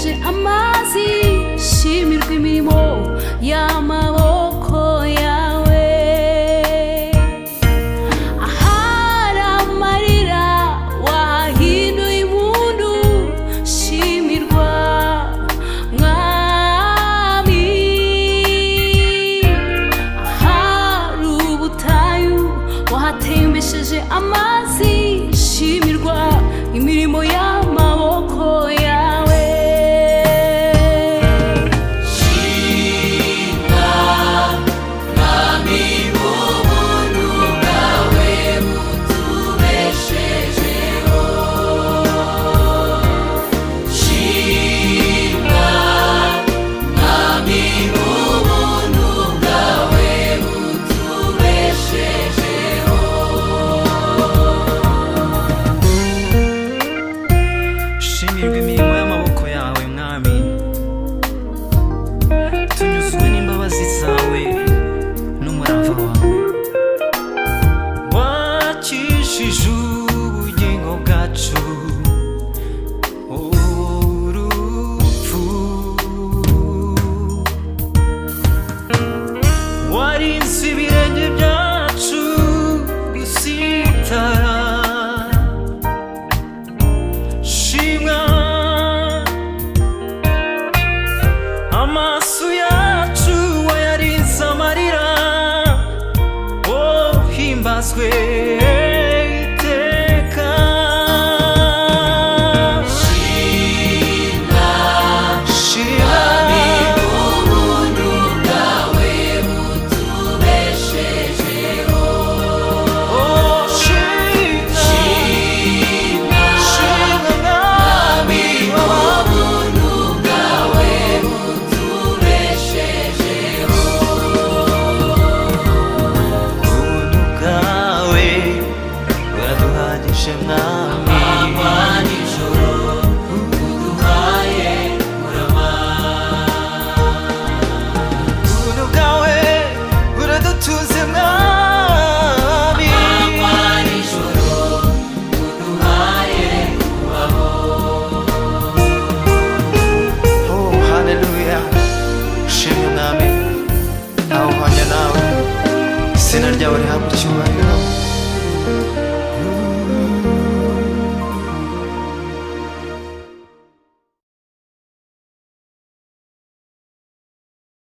Watembesheje amazi, shimirwa imirimo y'amaboko yawe. Ahari amarira wahinduye impundu, shimirwa Mwami. Ahari ubutayu wahatembesheje amazi, shimirwa imirimo y'amaboko yawe. Shimwa Mwami, ubuntu bwawe butubeshejeho. Shimwa Mwami, ubuntu bwawe butubeshejeho. Shimirwa imirimo y'amaboko yawe, Mwami. Tunyuzwe n'imbabazi zawe n'umurava wawe. Wakijije ubugingo bwacu urupfu, warinze ibirenge byacu gusitara. Shimwa. Amaso yacu wayarinze amarira, oh, himbazwe iteka. Shimwa. Shimwa. Ubuntu bwawe butubeshejeho. Oh, shimwa. Shimwa. Shimwa Mwami. Ubuntu bwawe butubeshejeho. Ubuntu bwawe buraduhagije, Mwami.